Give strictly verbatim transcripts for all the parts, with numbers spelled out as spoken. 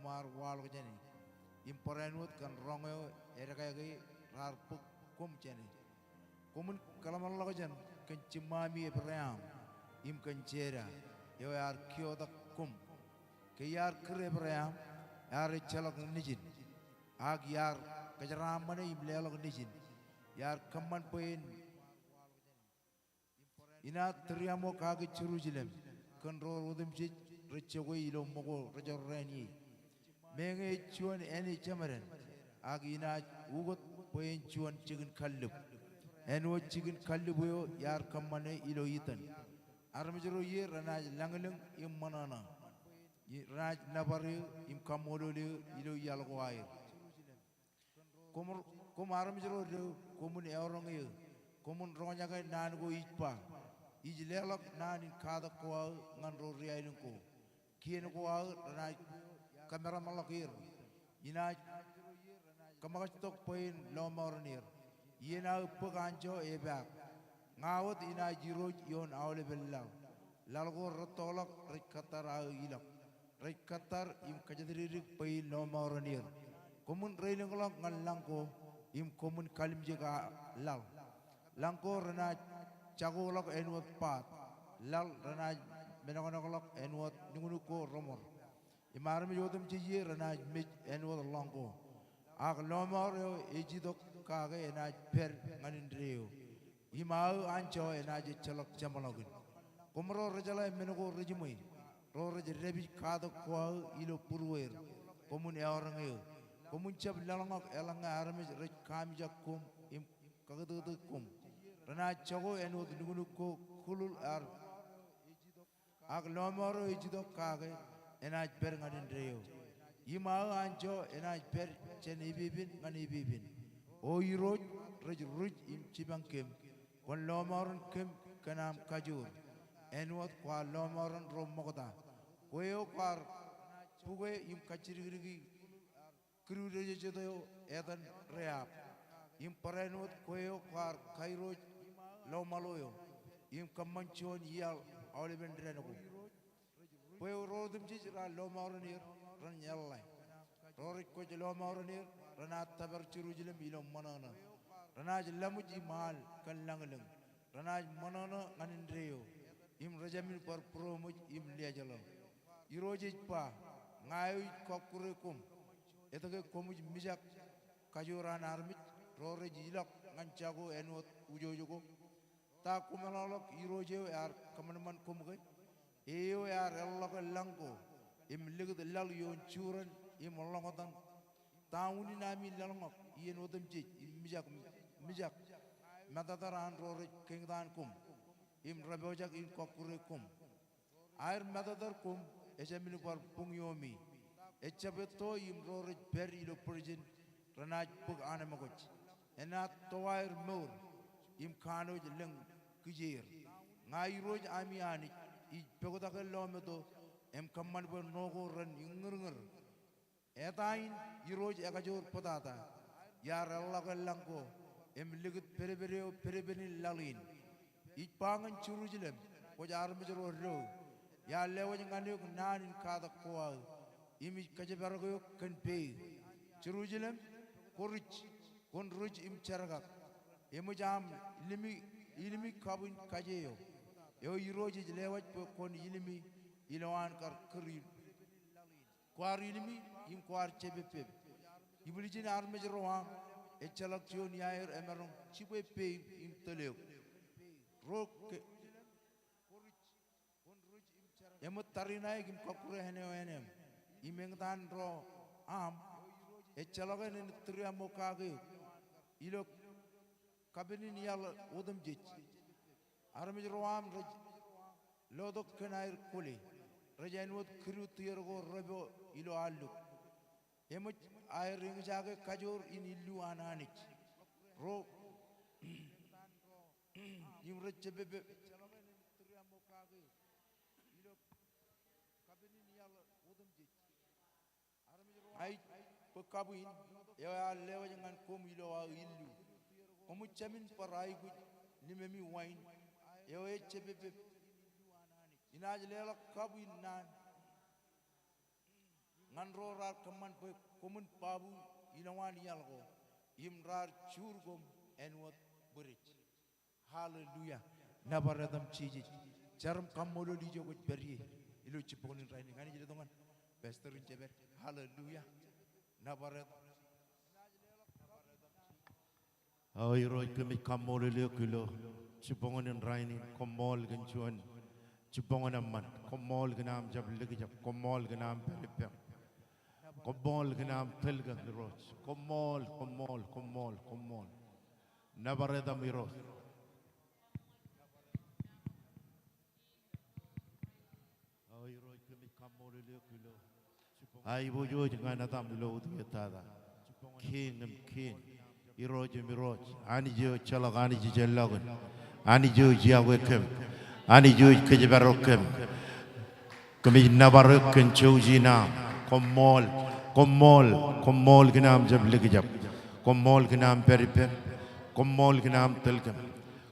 kwaar waḷọk jāne. Im barāinwōt kōn roñ eo edekāke raar bōk koṃ jāne. Koṃwin kōḷmānḷọkjeṇ kōn jiṃṃami Ebream im kōn Jeda eo ear kiotak koṃ. Ke iar kūr Ebream, ear ejjeḷọk nejin. Ak iar kōjeraaṃṃane im leḷọk nejin. Iar kōṃṃan bwe en inaaj tūriaṃo kake Jerusalem kōn ro otemjej rej jokwe ilo ṃōko rejorrāān ie. Meñe ej juon āne jeṃaden, ak inaaj ukōt bwe en juon jikin kallib. Āinwōt jikin kallib eo iar kōṃṃane ilo itōn. Armej ro ie renaaj lañlōñ im ṃōṇōṇō. Renaaj nōbar eō im kaṃṃoolol eō ilo iaḷ ko aer. Koṃ, koṃ armej ro deō, koṃwin eoroñ eō, koṃwin roñjake naan ko ij ba. Ij leḷọk naan in katak ko aō ñan ro ri aelōñ ko. Kien ko aō renaaj kōmeramḷọk er. Inaaj kōṃakajtok bwe en lọmọọren er. Iien aō bōk anjọ epaak. Ña wōt inaaj Irooj ioon aolepen laḷ. Laḷ ko rettoḷọk rej kōttar aō ilọk. Rej kōttar im kōjatdikdik bwe in lọmọọren er. Koṃwin reilōñḷọk ñan lañ ko im koṃwin kalimjek laḷ. Lañ ko renaaj jakoḷọk āinwōt baat. Laḷ renaaj menọknọkḷọk āinwōt nuknuk ko reṃor. Im armej otemjej ie renaaj mej āinwōt ḷọñ ko. Ak lọmọọr eo ej itok kake enaaj pād ñan indeeo. Im aō anjọ enaaj ejjeḷọk jeṃḷọkin. Koṃ ro rejeḷā men ko rejiṃwe, ro rej dāpij katak ko aō ilo būrueir, koṃwin eoroñ eō. Koṃwin jab laḷñọk eḷaññe armej rej kaamijak koṃ im kakūtūtūk koṃ. Renaaj jako āinwōt nuknuk ko kulul ear Ak lọmọọr eo ej itok kake enaaj pād ñan indeeo. Im aō anjọ enaaj pād jān epepen ñan epepen. O Irooj, rej ruj im jipañ kōm. Kwōn lọmọọren kōm kōn aṃ kajoor. Āinwōt kwaar lọmọọren ro ṃokta. Kwe eo kwaar buke im kajjidikdiki kidu dejejjet eo etan Reab. Im barāinwōt kwe eo kwaar kairooj lọmaḷo eo. Im kōṃṃan juon iaḷ aolepen dān ko. Bwe ro otemjej raar lọmọọren er ren eḷḷā. Ro rej kwōj lọmọọren er renaaj tōpar Jerusalem ilo ṃōṇōṇō. Renaaj laṃōj im al kōn lañlōñ. Renaaj ṃōṇōṇō ñan indeeo. Im rejāmin bar būroṃōj im liaajḷọk. Irooj ej ba, ña eo ij kọkkure koṃ. Etke koṃij mijak kajoor an armej, ro rej ilọk ñan jako āinwōt wūjooj ko? Ta koṃeḷọkḷọk Irooj eo ear kōṃanṃan koṃ ke? E eo ear eḷḷọke lañ ko, im likūt laḷ ioon juran, im ḷọñtan. Ta unin ami laḷñọk iien otemjej, im mijak, mijak matōtōr an ro rej keñtaan koṃ, im repojak in kọkkure koṃ? Aer matōtōr koṃ ejāmin bar buñ iomi. Ejjab etto im ro rej pād ilo būrijin renaaj bōk anemkwōj. Enaaj to aer mour im kanooj lōñ kijeer. Ña Irooj ami Anij ij poktake lọmeto im kōṃṃan bwe ṇo ko ren iññūrñūr. Eta in Irooj ekajoor bōtata, iar eḷḷọke lañ ko, im likūt pedped eo pedped in laḷ in. Ij ba ñan Jerusalem, kwōj armej ro do, iar lewōj ñan eok naan in katak ko aō, im ij kōjparok eok kōn peid. Jerusalem, kwō ruj, kwōn ruj im jerkak. Eṃōj aṃ ilimi, ilimi kab in kaje eo, eo Irooj ej lewōj bwe kwōn ilimi ilowaan kar kūr in. Kwaar ilimi im kwaar jepeppep. Ibwiljin armej ro aṃ ejjeḷọk juon iaer emaroñ jibwe peim im tōl eok. Ro ke, eṃōj tariṇae im kọkkure āne eo ānem. Im eñtaan ro aṃ ejjeḷọke ren tūriaṃo kake eok ilo kapen in iaḷ otemjej. Armej ro aṃ rej lotok kōn aer kwōle. Rej āinwōt kidu tier ko repo ilo alluk. Eṃōj aer eñjake kajoor in illu an Anij. Ro im rej jepeppep. Ña ij bōk kabu in eo ear lewōj ñan koṃ ilo aō illu. Koṃij jāmin bar aikuj limemi wain eo ej jepeppep. Inaaj leḷọk kabu in naan. An ro raar kōṃṃan bwe koṃwin babu ilowaan iaḷ ko im raar juur koṃ āinwōt bwidej. Hallelujah. Nōbar etaṃ Jisōs. Jar im kaṃṃoolol ijo kwōj pād ie ilo jibboñōn in rainin. Anij letok ñan pastor in jepād. Hallelujah. Nōbar etaṃ. O Irooj, kōmij kaṃṃoolol eok ilo jibboñōn in rainin. Koṃṃool kōn juon jibboñōn eṃṃan. Koṃṃool kōn aṃ jab likjab. Koṃṃool kōn aṃ pād ippem. Koṃṃool kōn aṃ tōl kōm Irooj. Koṃṃool, koṃṃool, koṃṃool, koṃṃool. Nōbar etaṃ Irooj. Aiboojoj ñan etaṃ ilo utiej tata. Kiiñ im kiiñ, Irooj im irooj, Anij eo ejjeḷọk, Anij ejjeḷọkin, Anij eo ej yokwe kōm, Anij eo ej kōjparok kōm. Kōmij nōbar eok kōn jouj in aṃ. Koṃṃool, koṃṃool, koṃṃool kōn aṃ jab likjab. Koṃṃool kōn aṃ pād ippem. Koṃṃool kōn aṃ tōl kōm.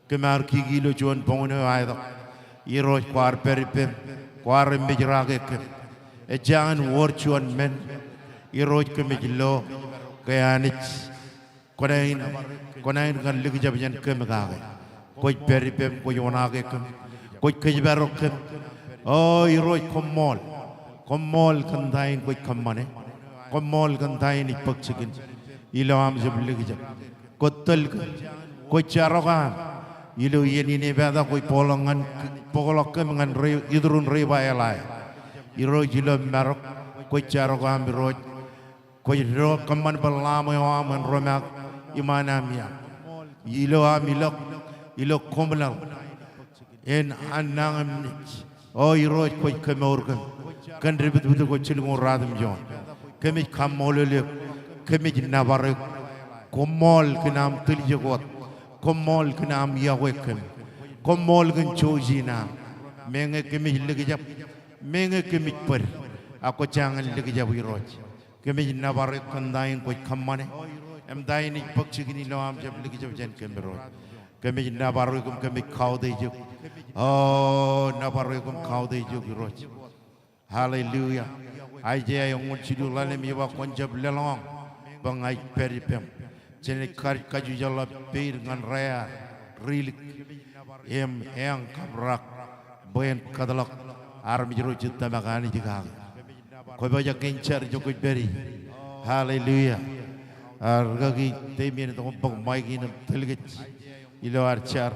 Kōm ar kiki ilo juon boñōn eo aetok. Irooj kwaar pād ippem, kwaar emmejrake kōm. Ejjañin wōr juon men, Irooj kōmij lo, ke Anij, kwōnain, kwōnain kar likjab jān kōm kake. Kwōj pād ippem, kwōj oṇaake kōm, kwōj kōjparok kōm. O Irooj koṃṃool, koṃṃool kōn ta in kwōj kōṃṃane, koṃṃool kōn ta in ij bōk jikin, ilo aṃ jab likjab. Kwōj tōl kōm, kwōj jarok aṃ. Ilo iien in epata kwōj bōkḷọk ñan, bōkḷọk kōm ñan ri-, iturin riba Elaija. Irooj ilo marok, kwōj jarok aṃ Irooj. Kwōj ro kōṃṃan bwe Lamb eo aṃ en romaak iṃaan aṃ ia. Ilo aṃ ilọk, ilo koṃlaḷ. En annañemnej. O Irooj kwōj kemour kōm. Kōn depdepdep ko jilñuul ruatimjuon. Kōmij kaṃṃoolol eok. Kōmij nōbar eok. Koṃṃool kōn aṃ tiljek wōt. Koṃṃool kōn aṃ yokwe kōm. Koṃṃool kōn jouj in aṃ. Meñe kōmij likjab. Meñe kōmij bōd. Ak kwō jañin likjab Irooj. Kōmij nōbar eok kōn ta in kwōj kōṃṃane, im ta in ij bōk jikin ilo aṃ jab likjab jān kōm Irooj. Kōmij nōbar eok im kōmij kautiej eok. O, nōbar eok im kautiej eok Irooj. Hallelujah. Aiseia eñoul jilu ḷalem eō ba kwōn jab lōḷñọñ bwe ña ij pād ippem. Jenaaj ka-, kajujuḷḷọk peid ñan rear, rilik, im eañ kab rak, bwe en kōtḷọk armej ro jej tōmak Anij kake. Kwō pojak ke en jar ijo kwōj pād ie. Hallelujah. Ak rikaki Damien, tok bōk mic in im tōl kōj ilo ad jar.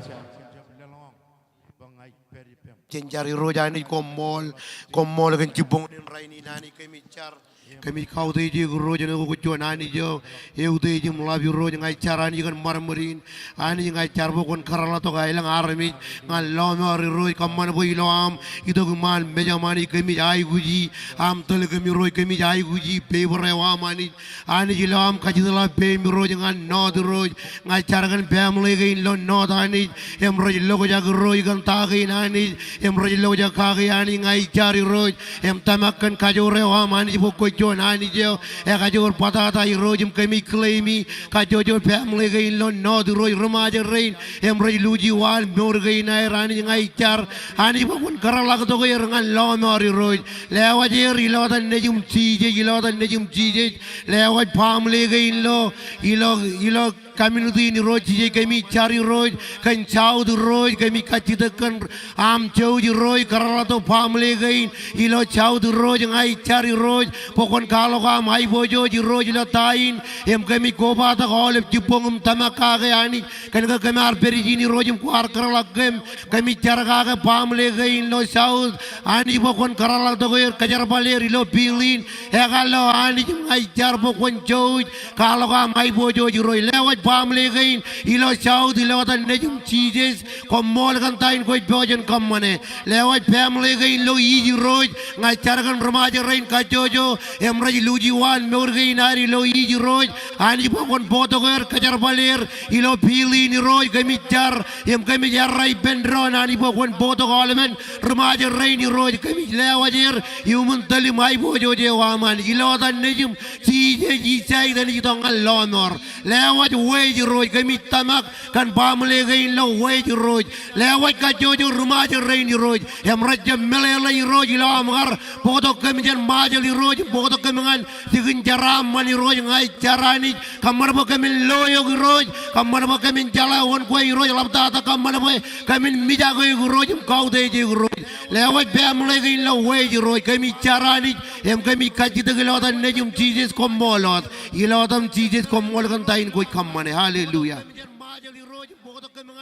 Jen jar. Irooj Anij koṃṃool, koṃṃool kōn jibboñōn in rainin Anij kōmij jar. Kōmij kautiej eok Irooj āinwōt kwōj juon Anij eo eutiej im ḷap Irooj. Ña ij jar Anij kōn ṃadṃōd in. Anij ña ij jar bwe kwōn kōrḷọk tok aelōñ armej ñan lọmọọr Irooj. Kōṃṃan bwe ilo aṃ itok iṃaan mejaṃ Anij kōmij aikuji aṃ tōl kōm Irooj. Kōmij aikuji pepper eo aṃ Anij. Anij ilo aṃ kajjitḷọk peiṃ Irooj ñan north Irooj. Ña ij jar kōn family kein ilo north Anij. Im rej lokjak Irooj kōn ta kein Anij. Im rej lokjak kake Anij ña ij jar Irooj. Im tōmak kōn kajoor eo aṃ Anij bwe kwōj juon Anij eo ekajoor bōtata Irooj im kōmij claim-i kajjojo family kein ilo north Irooj ri Ṃajeḷ rein. Im rej luuji waal mour kein aer Anij ña ij jar Anij bwe kwōn kōrḷọk tok er ñan lọmọọr Irooj. Lewōj er ilo etan Nejiṃ Jisōs, ilo etan Nejiṃ Jisōs. Lewōj family kein ilo, ilo, ilo community in Irooj Jisōs kōmij jar Irooj, kōn south Irooj kōmij kajjitōk kōn aṃ jouj Irooj, kōrḷọk tok family kein ilo south Irooj ña ij jar Irooj, bwe kwōn kwaḷọk aṃ aiboojoj Irooj ilo ta in, im kōmij kobatok aolep jibboñ im tōmak kake Anij, kōn ke kōm ar pād ijin Irooj im kwaar kōrḷọk kōm, kōmij jar kake family kein ilo south, Anij bwe kwōn kōrḷọk tok er kōjerbal er ilo field in, ekar lo Anij im ña ij jar bwe kwōn jouj, Kwaḷọk aṃ aiboojoj Irooj, lewōj family kein ilo south ilo etan Nejiṃ Jisōs, koṃṃool kōn ta in kwōj pojak in kōṃṃane. Lewōj family kein ilo east Irooj, ña ij jar kōn ri Ṃajeḷ rein kajjojo, im rej luuji waal mour kein aer ilo east Irooj, Anij bwe kwōn bōktok er kōjerbal er ilo field in Irooj, kōmij jar, im kōmij errā ippān doon Anij bwe kwōn bōktok aolepen ri Ṃajeḷ rein Irooj, kōmij lewōj er iuṃwin tōl im aiboojoj eo aṃ Anij ilo etan Nejiṃ Jisōs, ij jar Anij itok ñan lọmọọr. Lewōj Wage Irooj, kōmij tōmak kōn baaṃle kein ilo Wage Irooj. Lewōj kajjojo ri Ṃajeḷ rein Irooj, im rej jab meḷeḷe Irooj ilo aṃ kar bōktok kōm jān Ṃajeḷ Irooj, bōktok kōm ñan jikin jeraaṃṃan Irooj. Ña ij jar Anij, kōṃṃan bwe kōmin lo eok Irooj, kōṃṃan bwe kōmin jeḷā wōn kwe Irooj, ḷaptata kōṃṃan bwe kōmin mijak eok Irooj im kautiej eok Irooj. Lewōj baaṃle kein ilo Wage Irooj, kōmij jar Anij, im kōmij kajjitōk ilo etan Nejiṃ Jisōs. Koṃṃool wōt. Ilo etan Jisōs, koṃṃool kōn ta in kwōj kōṃṃane. Hallelujah.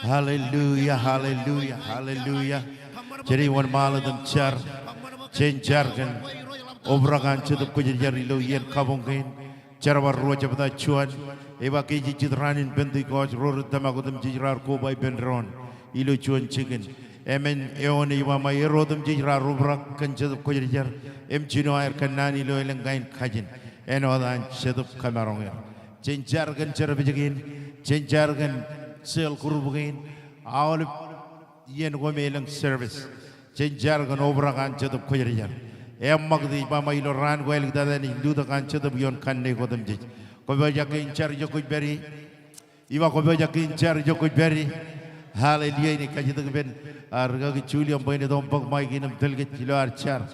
Hallelujah, hallelujah, hallelujah. Jen wōnṃaanḷọk im jar, jen jar kōn obrak an Jetōb Kwōjarjar ilo iien kabuñ kein. Jerbal ruo jebta juon, ej ba ke ejejjet raan in Pentekost, ro ri tōmak otemjej raar koba ippān doon ilo juon jikin. Emān eoon ej ba ṃae er otemjej raar obrak kōn Jetōb Kwōjarjar im jino aer kōnnaan ilo elōñ kain kajin āinwōt an Jetōb kōmaroñ er. Jen jar kōn jerbal kein, jen jar kōn cell group kein, aolep iien ko me elōñ service. Jen jar kōn obrak an Jetōb Kwōjarjar. Eṃṃakūt ej ba ṃae ilo raan ko āliktata enaaj lutōk an Jetōb ioon kanne ko otemjej. Kwōpojak ke in jar ijo kwōj pād ie. Ij ba kwōpojak ke in jar ijo kwōj pād ie. Hallelujah, inaaj kajjitōk ippān, ah, rikaki Julian bwe en itok im bōk ṃaik in im tōl kōj ilo ad jar.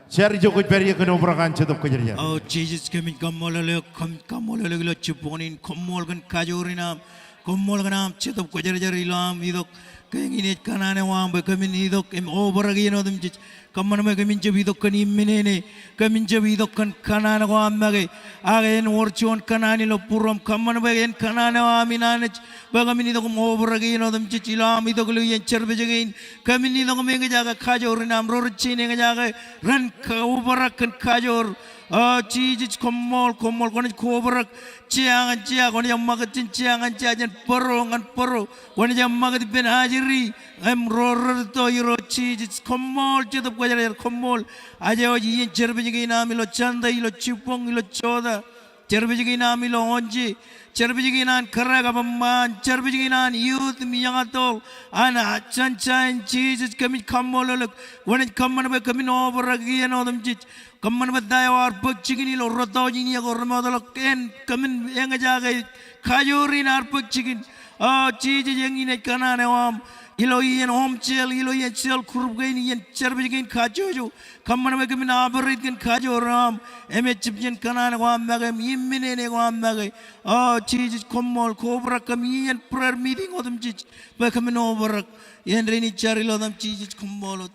Jar ijo kwōj pād ie kōn obrak an Jetōb Kwōjarjar. O Jisōs, kōmij kaṃṃoolol eok, kōmij kaṃṃoolol eok ilo jibboñ in, koṃṃool kōn kajoor in aṃ. Koṃṃool kōn aṃ Jetōb Kwōjarjar ilo aṃ itok ke eñin ej kōṇaan eo aṃ bwe kōmin itok im obrak iien otemjej. Kōṃṃan bwe kōmin jab itok kōn imminene, kōmin jab itok kōn kōṇaan ko aṃ make. Ak en wōr juon kōṇaan ilo būruōm, kōṃṃan bwe en kōṇaan eo aṃ in Anij bwe kōmin itok im obrak iien otemjej ilo aṃ itok ilo iien service kein. Kōmin itok im eñjake kajoor in aṃ, ro rej jañin eñjake ren ka-, obrak kōn kajoor. O Jisōs, koṃṃool, koṃṃool, kwōnaaj kobrak jea ñan jea, kwōnaaj eṃṃakūt jān jea ñan jea, jān bōro ñan bōro, kwōnaaj eṃṃakūt ippān ajri im ro rūtto. Irooj Jisōs, koṃṃool Jetōb Kwōjarjar, koṃṃool. Aje wōj iien service kein aṃ ilo Sunday, ilo jibboñ, ilo jota. Service kein aṃ ilo Ōnje, service kein an kōrā kab eṃṃaan, service kein an youth im young adult, an, ah, sunshine. Jisōs, kōmij kaṃṃoolol eok. Kwōnaaj kōṃṃan bwe kōmin obrak iien otemjej. Kōṃṃan bwe ta eo ear bōk jikin ilo rūtto in iiō ko remootḷọk, en kōmin eñjake kajoor in ear bōk jikin. O Jisōs, eñin ej kōṇaan eo aṃ ilo iien home cell, ilo iien cell group kein, iien service kein kajjojo. Kōṃṃan bwe kōmin operate kōn kajoor eo aṃ im ejjab jān kōṇaan ko aṃ make im imminene ko aṃ make. O Jisōs, koṃṃool, kobrak kōm iien prayer meeting otemjej bwe kōmin obrak. Iien rein ij jar ilo etan Jisōs, koṃṃool wōt.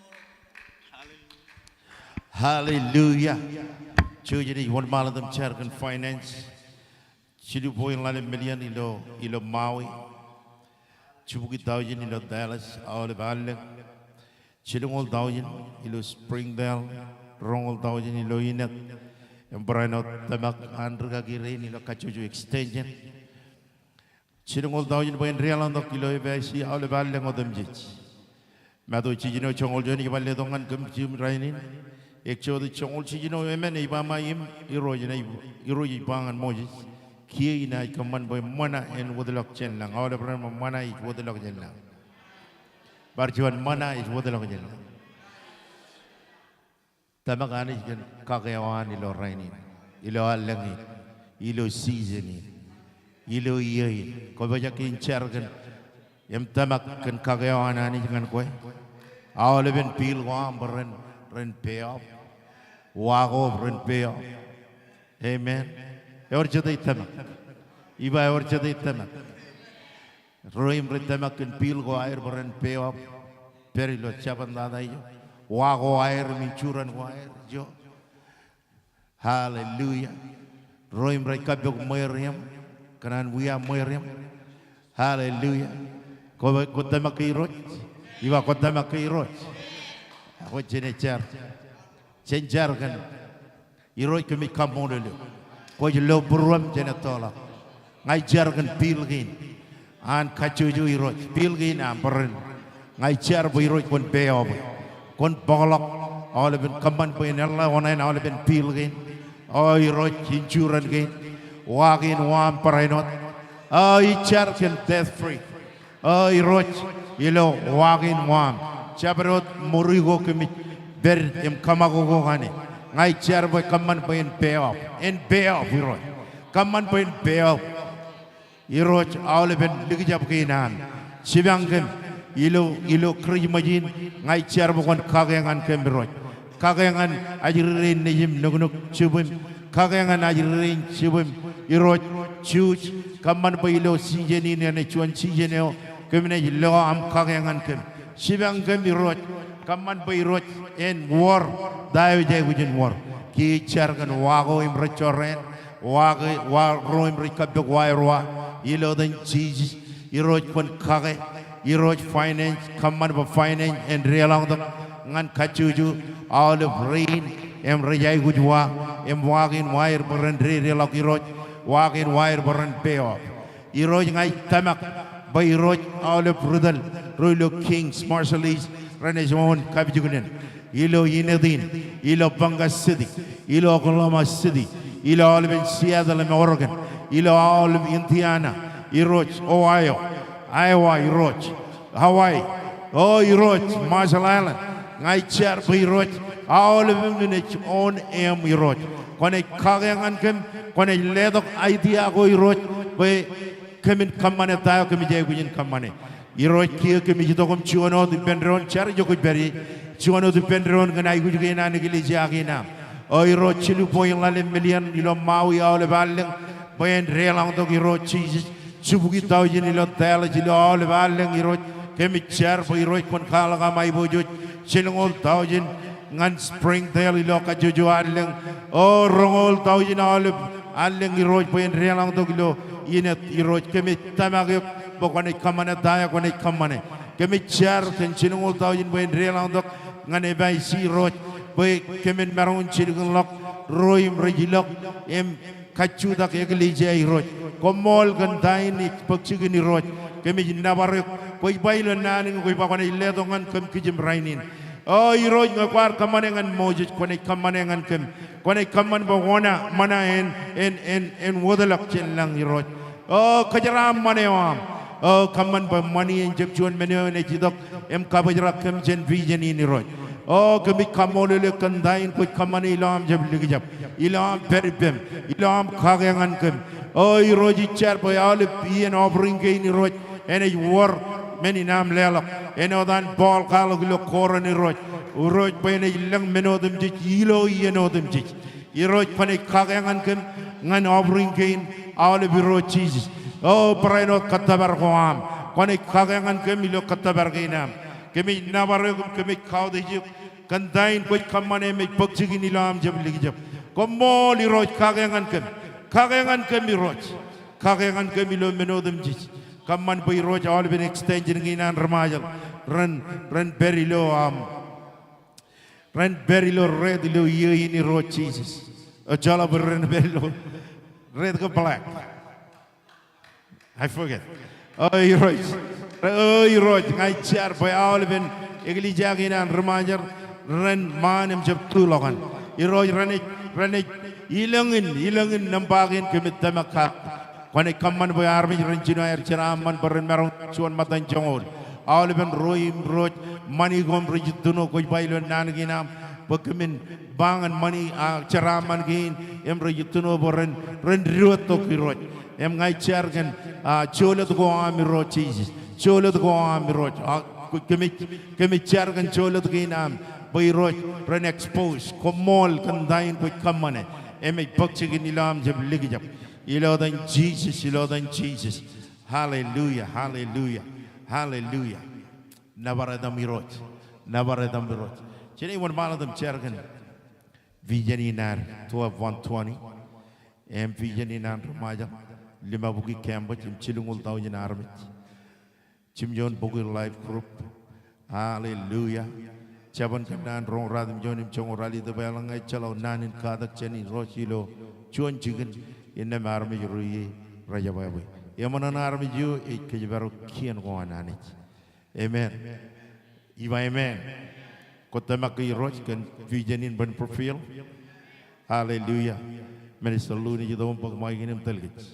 Hallelujah. Jouj im wōnṃaanḷọk im jar kōn finance. Jilu point ḷalem million ilo, ilo Maui. Jibukwi thousand ilo Dallas, aolep allōñ. Jilñoul thousand ilo Springdale, roñoul thousand ilo Enid. Im barāinwōt tōmak an rikaki rein ilo kajjojo extension. Jilñoul thousand bwe en deḷọñtok ilo F I C, aolep allōñ otemjej. Matu jiljino joñoul juon ej ba letok ñan kōm jim rainin. Exodus joñoul jiljino emān ej ba ṃae im Irooj enaaj, Irooj ej ba ñan Moses, kiiō inaaj kōṃṃan bwe ṃōṇa en wōtlọk jān lañ. Aolep ren ba ṃōṇa ej wōtlọk jān lañ. Bar juon, ṃōṇa ej wōtlọk jān lañ. Tōmak Anij kōn kake eo an ilo rainin, ilo allōñ in, ilo season in, ilo iiō in. Kwōpojak in jar kōn im tōmak kōn kake eo an Anij ñan kwe. Aolepen bill ko aṃ bwe ren, ren pay off. Wa ko ren pay off. Amen. Ewōr jet ej tōmak? Ij ba ewōr jet ej tōmak? Ro im rej tōmak kōn bill ko aer bwe ren pay off pād ilo jabōn tata ijo. Wa ko aer im insurance ko aer ijo. Hallelujah. Ro im rej kappok ṃweer eṃ, kōṇaan wiaṃ ṃweer eṃ. Hallelujah. Kwō, kwō tōmak ke Irooj? Ij ba kwō tōmak ke Irooj? Ak kwōj jen jar. Jen jar kōn Irooj, kōmij kaṃṃoolol eok. Kwōj lo būruōm jān ettoḷọk. Ña ij jar kōn bill kein an kajjojo Irooj. Bill kein aṃ bwe ren. Ña ij jar bwe Irooj kwōn pay off e. Kwōn bōkḷọk aolepen, kōṃṃan bwe en eḷḷā oṇāān aolepen bill kein. O Irooj, insurance kein. Wa kein waṃ barāinwōt. O ij jar kōn debt free. O Irooj, ilo wa kein waṃ, jabdewōt ṃuri ko kōmij pād im kōṃakoko kaṇe. Ña ij jar bwe kōṃṃan bwe en pay off. En pay off Irooj. Kōṃṃan bwe en pay off. Irooj aolepen likjab kein am. Jipañ kōm ilo, ilo Kūrijṃōj in, ña ij jar bwe kwōn kake ñan kōm Irooj. Kake ñan ajri rein nejim nuknuk jibwim. Kake ñan ajri rein jibwim Irooj. Juuj, kōṃṃan bwe ilo season in enaaj juon season eo kōm naaj lo aṃ kake ñan kōm. Jipañ kōm Irooj, kōṃṃan bwe Irooj en wōr ta eo ej aikuj in wōr. Kiiō ij jar kōn wa ko im rej jorrāān, wa ke, wa ro im rej kappok wa er wa, ilo etan Jisōs. Irooj kwōn kake, Irooj finance, kōṃṃan bwe finance en deḷọñtok ñan kajjojo aolep rein im rej aikuj wa, im wa kein wa er bwe ren dedeḷọk Irooj, wa kein wa er bwe ren pay off. Irooj ña ij tōmak bwe Irooj aolep ri tōl ro ilo Kings Marshallese renaaj own kapijuknen ilo Innet in, ilo Ponca City, ilo Oklahoma City, ilo aolepen Seattle im Oregon, ilo aolep Indiana, Irooj Ohio, Iowa, Irooj Hawaii, o Irooj Marshall Island. Ña ij jar bwe Irooj aolepān enaaj own eṃ Irooj. Kwōnaaj kake ñan kōm, kwōnaaj letok idea ko Irooj bwe kōmin kōṃṃane ta eo kōmij aikuj in kōṃṃane. Irooj kiiō kōmij itok im juon wōt ippān doon, jar ijo kwōj pād ie, juon wōt ippān doon kōn aikuj kein an eklejia kein am. O Irooj jilu point ḷalem million ilo Maui aolep allōñ bwe en deḷọñtok Irooj Jisōs. Jibukwi thousand ilo Dallas ilo aolep allōñ Irooj. Kōmij jar bwe Irooj kwōn kwaḷọk aṃ aiboojoj. Jilñoul thousand ñan Springdale ilo kajjojo allōñ. O roñoul thousand aolep allōñ Irooj bwe en deḷọñtok ilo Innet Irooj. Kōmij tōmak eok bwe kwōnaaj kōṃṃane ta eo kwōnaaj kōṃṃane. Kōmij jar kōn jilñoul thousand bwe en deḷọñtok ñan F I C Irooj bwe kōmin maroñ in jilkinḷọk ro im rej ilọk im kajjutak eklejia Irooj. Koṃṃool kōn ta in ej bōk jikin Irooj. Kōmij nōbar eok bwe ij ba ilo naan in kwōj ba kwōnaaj letok ñan kōm kijem rainin. O Irooj ñe kwaar kōṃṃane ñan Moses kwōnaaj kōṃṃane ñan kōm. Kwōnaaj kōṃṃan bwe oṇa ṃōṇa en, en, en, en wōtlọk jān lañ Irooj. O kōjeraaṃṃan eo aṃ. O kōṃṃan bwe ṃani en jab juon men eo enaaj itok im kabōjrak kōm jān vision in Irooj. O kōmij kaṃṃoolol eok kōn ta in kwōj kōṃṃane ilo aṃ jab likjab, ilo aṃ pād ippem, ilo aṃ kake ñan kōm. O Irooj ij jar bwe aolep iien offering kein Irooj enaaj wōr men in aṃ leḷọk. Āinwōt an Paul kwaḷọk ilo Korint Irooj. Irooj bwe enaaj lōñ men otemjej ilo iien otemjej. Irooj kwōnaaj kake ñan kōm ñan offering kein aolep Irooj Jisōs. O barāinwōt kōttōpar ko aṃ. Kwōnaaj kake ñan kōm ilo kōttōpar kein am. Kōmij nōbar eok im kōmij kautiej eok kōn ta in kwōj kōṃṃane im ej bōk jikin ilo aṃ jab likjab. Koṃṃool Irooj kake ñan kōm. Kake ñan kōm Irooj. Kake ñan kōm ilo men otemjej. Kōṃṃan bwe Irooj aolepen extension kein an ri-Ṃajeḷ ren, ren pād ilo aṃ. Ren pād ilo red ilo iiō in Irooj Jisōs. O jeḷā bwe ren pād ilo red ke black. I forget. O Irooj. O Irooj, ña ij jar bwe aolepen eklejia kein an ri-Ṃajeḷ ren ṃaan im jab tuḷọk an. Irooj renaaj, renaaj ilōñ in, ilōñ in nōṃba kein kōmij tōmak kake. Kwōnaaj kōṃṃan bwe armej ren jino aer jeraaṃṃan bwe ren maroñ juon ṃōttan joñoul. Aolepen ro im Irooj ṃani ko im rej itūṇo kwōj ba ilo naan kein aṃ bwe kōmin ba ñan ṃani, a, jeraaṃṃan kein im rej itūṇo bwe ren, ren diwōjtok Irooj. Im ña ij jar kōn, a, jolōt ko aṃ Irooj Jisōs. Jolōt ko aṃ Irooj. A, kōmij, kōmij jar kōn jolōt kein aṃ bwe Irooj ren expose. Koṃṃool kōn ta in kwōj kōṃṃane im ej bōk jikin ilo aṃ jab likjab. Ilo etan Jisōs, ilo etan Jisōs. Hallelujah, hallelujah, hallelujah. Nōbar etaṃ Irooj, nōbar etaṃ Irooj. Jen wōnṃaanḷọk im jar kōn vision in ad twelve one twenty. Im vision in an ri-Ṃajeḷ limabukwi campus im jilñoul thousand armej. Jimjuon bukwi life group. Hallelujah. Jabōn Kōnnaan roñoul ratimjuon im joñoul ralitōk, bwe eḷaññe ejjeḷọk naan in katak jān Irooj ilo juon jikin, innām armej ro ie rej jebwābwe. Eṃṃan an armej eo ej kōjparok kien ko an Anij. Amen. Iba amen. Kwōj tōmak ke Irooj kōn vision in bwe en fulfill. Hallelujah. Minister Lou, naaj itok im bōk mic in im tōl kōj.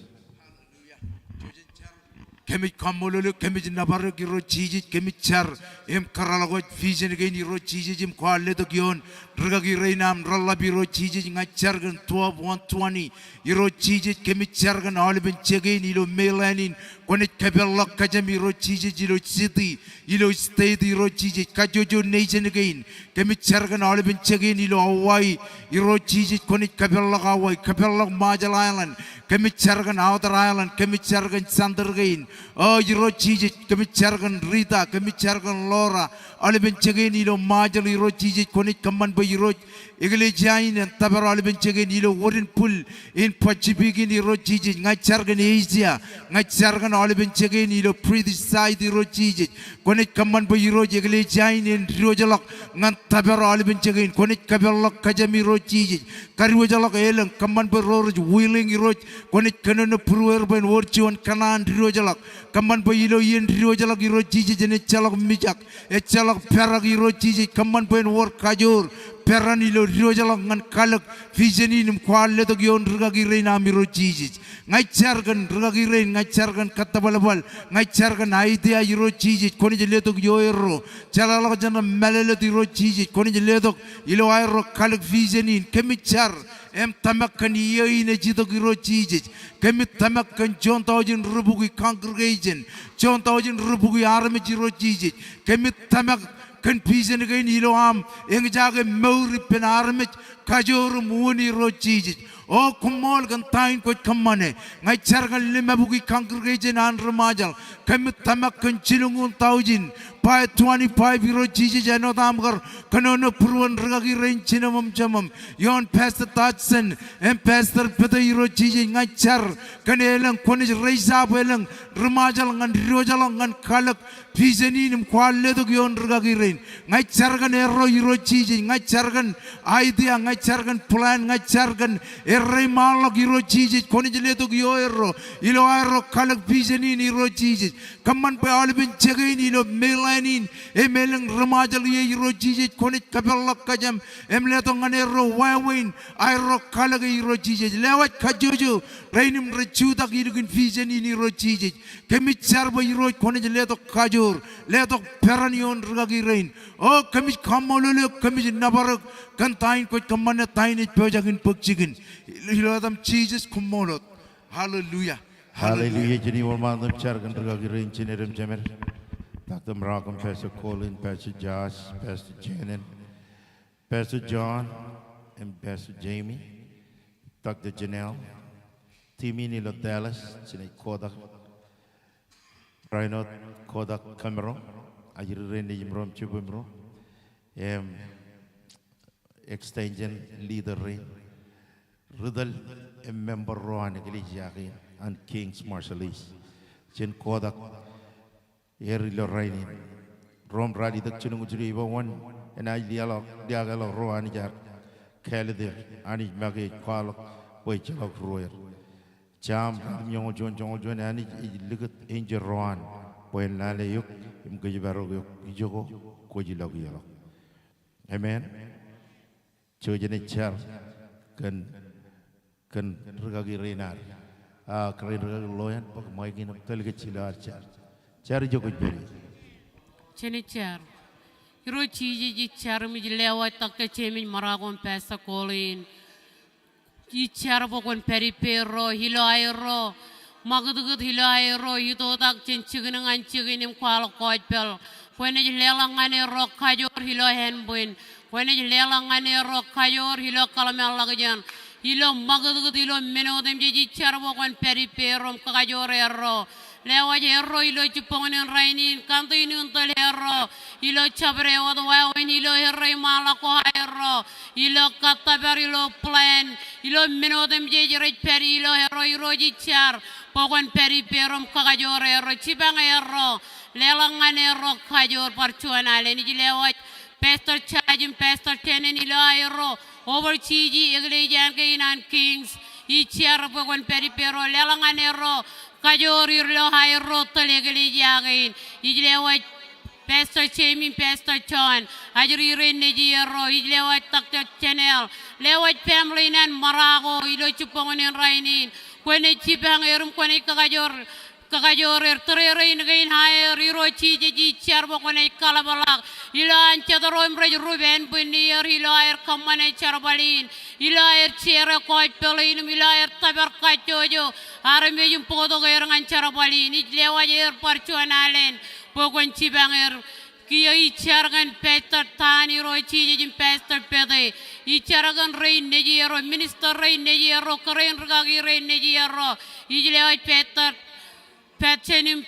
Kōmij kaṃṃoolol eok, kōmij nōbar eok Irooj Jisōs, kōmij jar im kōrọọl wōj vision kein Irooj Jisōs im kwaar letok ioon rūkaki rein aṃ reḷḷap Irooj Jisōs. Ña ij jar kōn twelve one twenty Irooj Jisōs, kōmij jar kōn aolepen jek kein ilo mainland in. Kwōnaaj kōpeḷḷọk kōjām Irooj Jisōs ilo city, ilo state Irooj Jisōs, kajjojo nation kein. Kōmij jar kōn aolepen jek kein ilo Hawaii Irooj Jisōs, kwōnaaj kōpeḷḷọk Hawaii, kōpeḷḷọk Marshall Island. Kōmij jar kōn outer island, kōmij jar kōn center kein. O Irooj Jisōs, kōmij jar kōn Rita, kōmij jar kōn Laura, aolepen jek kein ilo Marshall Irooj Jisōs, kwōnaaj kōṃṃan bwe Irooj eklejia in en tōpar aolepen jek kein ilo wōt in bwil in Pacific in Irooj Jisōs. Ña ij jar kōn Asia, ña ij jar kōn aolepen jek kein ilo British side Irooj Jisōs. Kwōnaaj kōṃṃan bwe Irooj eklejia in en diwōjḷọk ñan tōpar aolepen jek kein. Kwōnaaj kōpeḷḷọk kōjām Irooj Jisōs. Kadiwōjḷọk elōñ, kōṃṃan bwe ro rej willing Irooj. Kwōnaaj kōnono būrueir bwe en wōr juon kōṇaan diwōjḷọk. Kōṃṃan bwe ilo iien diwōjḷọk Irooj Jisōs en ejjeḷọk mijak, ejjeḷọk perak Irooj Jisōs. Kōṃṃan bwe en wōr kajoor, peran ilo diwōjḷọk ñan kalōk vision in im kwaar letok ioon rūkaki rein aṃ Irooj Jisōs. Ña ij jar kōn rūkaki rein, ña ij jar kōn kōttōbalbal, ña ij jar kōn idea Irooj Jisōs, kwōnaaj letok ioerro. Jeḷāḷọkjeṇ rej mālōtlōt Irooj Jisōs, kwōnaaj letok ilo aerro kalōk vision in. Kōmij jar im tōmak kōn iiō in ej itok Irooj Jisōs. Kōmij tōmak kōn juon taujin rubukwi congregation, juon taujin rubukwi armej Irooj Jisōs. Kōmij tōmak kōn vision kein ilo aṃ eñjake mour ippān armej kajoor im unin Irooj Jisōs. O koṃṃool kōn ta in kwōj kōṃṃane. Ña ij jar kōn limabukwi congregation an ri-Ṃajeḷ. Kōmij tōmak kōn jilñuul taujin, by twenty-five Irooj Jisōs, āinwōt aṃ kar kōnono būruon rūkaki rein jinem im jeṃōṃ. Ioon Pastor Dodson im Pastor Peter Irooj Jisōs, ña ij jar kōn elōñ, kwōnaaj raise up elōñ ri-Ṃajeḷ ñan diwōjḷọk ñan kalōk vision in im kwaar letok ioon rūkaki rein. Ña ij jar kōn erro Irooj Jisōs, ña ij jar kōn idea, ña ij jar kōn plan, ña ij jar kōn erreiṃaanḷọk Irooj Jisōs, kwōnaaj letok ioerro ilo aerro kalōk vision in Irooj Jisōs. Kōṃṃan bwe aolepen jek kein ilo mainland in im elōñ ri-Ṃajeḷ ie Irooj Jisōs, kwōnaaj kōpeḷḷọk kōjām im letok ñan erro wāween aerro kalōke Irooj Jisōs. Lewōj kajjojo rein im rej jutak ilikin vision in Irooj Jisōs. Kōmij jar bwe Irooj kwōnaaj letok kajoor, letok peran ioon rūkaki rein. O kōmij kaṃṃoolol eok, kōmij nōbar eok kōn ta in kwōj kōṃṃane, ta in ej pojak in bōk jikin. Ilo etaṃ Jisōs, koṃṃool wōt. Hallelujah. Hallelujah. Jen iwōr ṃaan im jar kōn rūkaki rein, jined im jemed. Doctor Marakom, Pastor Colin, Pastor Josh, Pastor Janet, Pastor John, im Pastor Jamie, Doctor Janelle, team in ilo Dallas, jenaaj kotak. Reinhard, kotak kōmro, ajri rein nejimro im jibwimro, im extension leader rein, ri-tōl im member ro an eklejia kein an King's Marshallese. Jen kotak er ilo rainin. Ro im ralitōk jilñuul jilu eoon, enaaj liaḷọk, liaakḷọk ro Anij ear kāālōt er, Anij make ej kwaḷọk bwe ejjeḷọk ruōer. Sam ratimjuon, joñoul juon, Anij ej likūt enjeḷ ro an bwe en lale eok im kōjparok eok ijoko kwōj ilọk ioḷọk. Amen. Jouj im jar kōn, kōn rūkaki rein ad. A, kōrā in rūkaki Loyan, bōk mic in im tōl kōj ilo ad jar. Jar ijo kwōj pād ie. Jen jar. Irooj Jisōs, ij jar im ij lewōj Doctor James Marakom, Pastor Colin. Ij jar bwe kwōn pād ippārro ilo aerro ṃakūtkūt, ilo aerro itoitak jān jikin ñan jikin im kwaḷọk gospel. Kwōnaaj leḷọk ñan erro kajoor ilo ānbwin. Kwōnaaj leḷọk ñan erro kajoor ilo kōḷmānḷọkjeṇ, ilo ṃakūtkūt, ilo men otemjej. Ij jar bwe kwōn pād ippārro im kakajoor erro. Lewōj erro ilo jibboñōn in rainin, continue in tōl erro ilo jabdewōt wāween, ilo erreiṃaanḷọk ko aerro, ilo kōttōpar, ilo plan, ilo men otemjej rej pād ilo erro. Irooj, ij jar bwe kwōn pād ippārro im kakajoor erro, jipañ erro, leḷọk ñan erro kajoor bar juon alen. Ij lewōj Pastor Judge im Pastor Tenen ilo aerro oversee eklejia kein an Kings. Ij jar bwe kwōn pād ippārro, leḷọk ñan erro kajoor ilo aerro tōl eklejia kein. Ij lewōj Pastor Jamie, Pastor John, ajri rein nejierro. Ij lewōj Doctor Janelle, lewōj family in an Marakom ilo jibboñōn in rainin. Kwōnaaj jipañ er im kwōnaaj kakajoor kakajoor er, tōrerein kein aer, Irooj Jisōs, ij jar bwe kwōnaaj kaḷapḷọk ilo an jet ro im rej rup ānbwinnierro ilo aer kōṃṃane jerbal in, ilo aer share gospel in, im ilo aer tōpar kajjojo armej im bōktok er ñan jerbal in. Ij lewōj er bar juon alen bwe kwōn jipañ er. Kiiō ij jar kōn Pastor Tan, Irooj Jisōs, im Pastor Pete. Ij jar kōn rein nejierro, minister rein nejierro, kōrā in rikaki rein nejierro. Ij lewōj Pastor Patchen im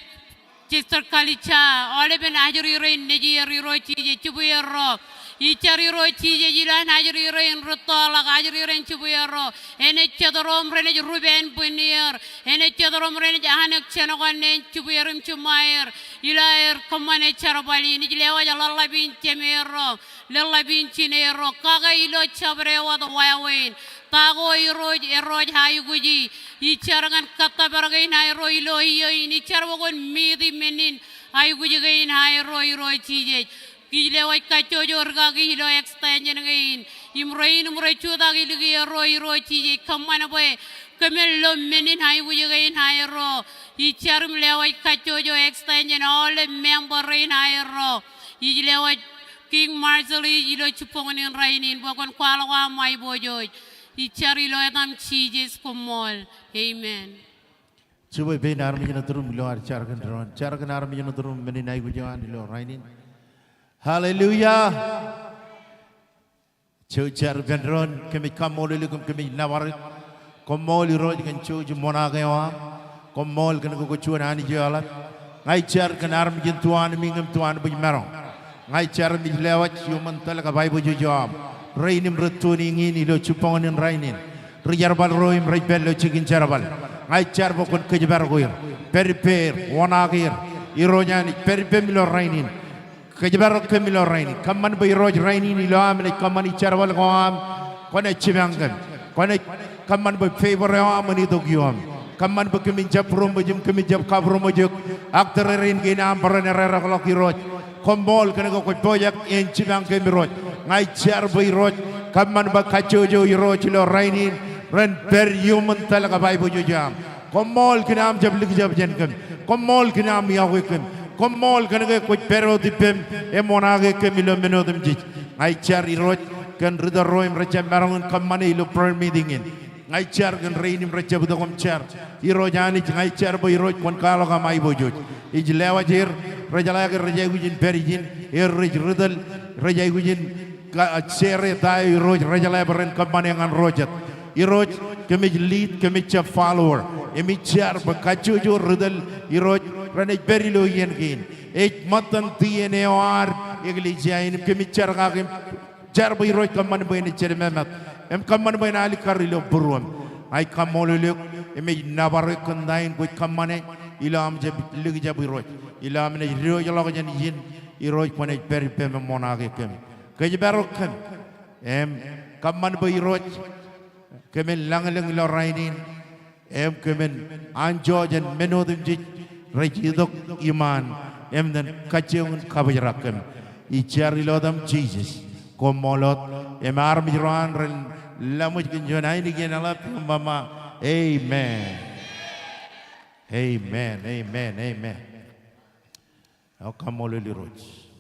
Sister Kalija, aolepen ajri rein nejier, Irooj Jisōs, jibwierro. Ij jar, Irooj Jisōs, ilo an ajri rein rūttoḷọk, ajri rein jibwierro. Enaaj jet ro im renaaj rup ānbwinnierro. Enaaj jet ro im renaaj anōk jenōkon nen jibwier im jiṃṃaer ilo aer kōṃṃane jerbal in. Ij lewōj ḷōḷḷap in jemeerro, ḷōḷḷap in jineerro, kake ilo jabdewōt wāween. Ta ko Irooj erro ej aikuji. Ij jar kōn kōttōpar kein aerro ilo iiō in. Ij jar bwe kwōn meet men in aikuj kein aerro, Irooj Jisōs. Ij lewōj kajjojo rikaki ilo extension kein im rein im rej jutak ilikierro, Irooj Jisōs, kōṃṃan bwe kōmin lo men in aikuj kein aerro. Ij jar im lewōj kajjojo extension aolep member rein aerro. Ij lewōj King Marshall ij ilo jibboñōn in rainin bwe kwōn kwaḷọk aṃ aiboojoj. Ij jar ilo etaṃ Jisōs, koṃṃool. Amen. Jibwe pein armej ṇe turum ilo ad jar kōn doon. Jar kōn armej ṇe turum men in aikuj eo an ilo rainin. Hallelujah. Jouj jar ippān doon, kōmij kaṃṃoolol eok im kōmij nōbar eok. Koṃṃool Irooj kōn jouj im ṃoṇaak eo aṃ. Koṃṃool kōn ke kwōj juon Anij eo eḷap. Ña ij jar kōn armej in tuanmiiñ im tuanbwijmaroñ. Ña ij jar im ij lewōj iuṃwin tōl kab aiboojoj eo aṃ. Rein im rej tune in ilo jibboñōn in rainin. Ri-jerbal ro im rej pād ilo jikin jerbal. Ña ij jar bwe kwōn kōjparok er. Pād ippāer, ṃoṇaak er. Irooj Anij, pād ippem ilo rainin. Kōjparok kōm ilo rainin. Kōṃṃan bwe Irooj rainin ilo am naaj kōṃṃani jerbal ko am, kwōnaaj jipañ kōm. Kwōnaaj kōṃṃan bwe favor eo aṃ en itok ioōm. Kōṃṃan bwe kōmin jab būroṃōj im kōmin jab kabūroṃōj eok ak tōrerein kein aṃ barāinwōt erreḷọk Irooj. Koṃṃool kōn ke kwōj pojak in jipañ kōm Irooj. Ña ij jar bwe Irooj, kōṃṃan bwe kajjojo Irooj ilo rainin ren pād iuṃwin tōl kab aiboojoj eo aṃ. Koṃṃool kōn aṃ jab likjab jān kōm. Koṃṃool kōn aṃ iọkwe kōm. Koṃṃool kōn ke kwōj pād wōt ippem im ṃoṇaake kōm ilo men otemjej. Ña ij jar Irooj kōn ri-tōl ro im rej jab maroñ in kōṃṃane ilo prayer meeting in. Ña ij jar kōn rein im rej jab itok im jar. Irooj Anij, ña ij jar bwe Irooj kwōn kwaḷọk aṃ aiboojoj. Ij lewōj er, rejeḷā ke rej aikuj in pād ijin, er rej ri-tōl, rej aikuj in ka-, share ta eo Irooj rejeḷā bwe ren kōṃṃane ñan ro jet. Irooj, kōmij lead, kōmij jab follower. Im ij jar bwe kajjojo ri-tōl Irooj renaaj pād ilo iien kein. Ej ṃōttan D N A eo ad eklejia in im kōmij jar kake im jar bwe Irooj kōṃṃan bwe en ej jedmāmāt. Im kōṃṃan bwe en alikkar ilo būruōm. Ña ij kaṃṃoolol eok im ij nōbar eok kōn ta in kwōj kōṃṃane ilo am jab likjab Irooj. Ilo am naaj diwōjḷọk jān ijin Irooj kwōnaaj pād ippem im ṃoṇaake kōm. Kōjparok kōm. Im kōṃṃan bwe Irooj kōmin lañlōñ ilo rainin. Im kōmin anjọ jān men otemjej rej itok iṃaan im iten kajjioñ in kabōjrak kōm. Ij jar ilo etaṃ Jisōs. Koṃṃool wōt. Im armej ro an ren laṃōj kōn juon ainikien eḷap im ba, amen. Amen, amen, amen. Eo, kaṃṃoolol Irooj.